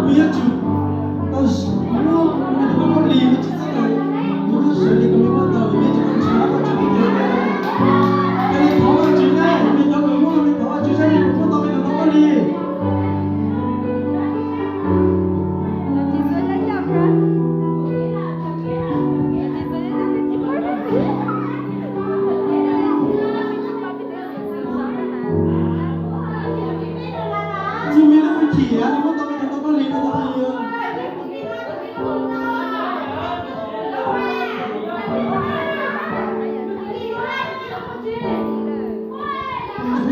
Kuv yuav tsum tau muab kuv me cov tau khaub lig, kuv tsis txhob tau, kuv yuav sawv li kom me muab tau, yeej tsis tau nrhiav Vajtswv tus tau khaub lig. Yog li thov Vajtswv ne, me cov kawm muab no me thov Vajtswv saib me puas muab tau me cov tau khaub lig. Txuj me lub hwj chim, muab tau me cov tau khaub lig, tau khaub lig.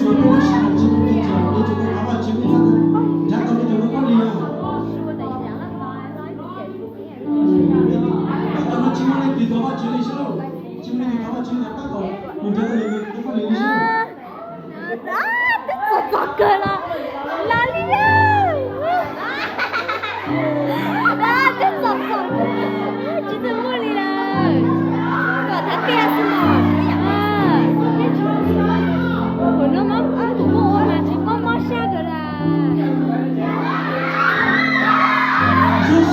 Tsuas tsuas peb lub sij hawm tsis muaj me ntsis, me ntsis tau thov Vajtswb, nrhiav tau me ntsis tau khaub lig. Pab kom no tsis muaj leej twg thov Vajtswb li sub, tsis muaj leej twg thov Vajtswb li, pab kom mus nrhiav tau me ntsis tau khaub lig li sub. Twb txom txom kawg los los li. Twb txom txom kawg, tsis tau muaj li lawm. Kom thab tiag xwb los. Kuv no mob, kuv muaj ua mas tsis mob mob sab kawg las. Txuj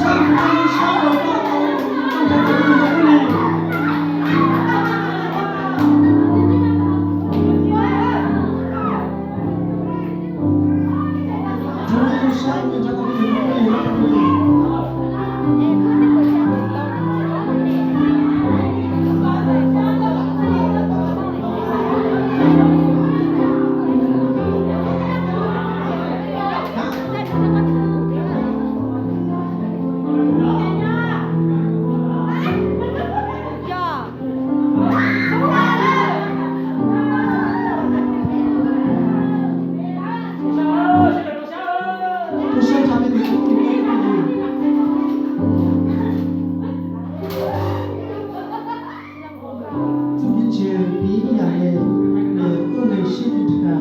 kev ntseeg piv ib yam li tuab neeg sib tw dhia.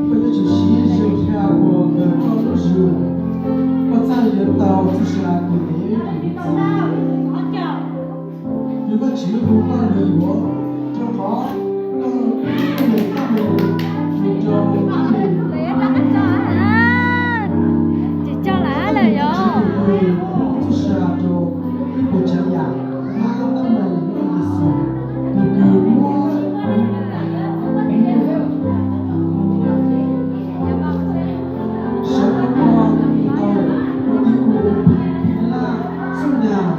Koj yuav tsum siv zog dhia ua koj lub zug, koj txhaj yuav tau txuj sa tus nev tus txiv. Yog Vajtswv hu koj nws yuav, rau qhov koj tuab neeg tab meeg mus rau tuab neeg. Tsis coj lawm lawm yog txuj sa rau ib puas tsav yam, tab meeg Yexus, nws kws muab sawv rau koj tau ua tib ua, phim laj xub nag.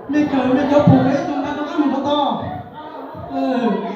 Mej kawm mej cov pum kawg ib tug nqa rov qab mus rau tod.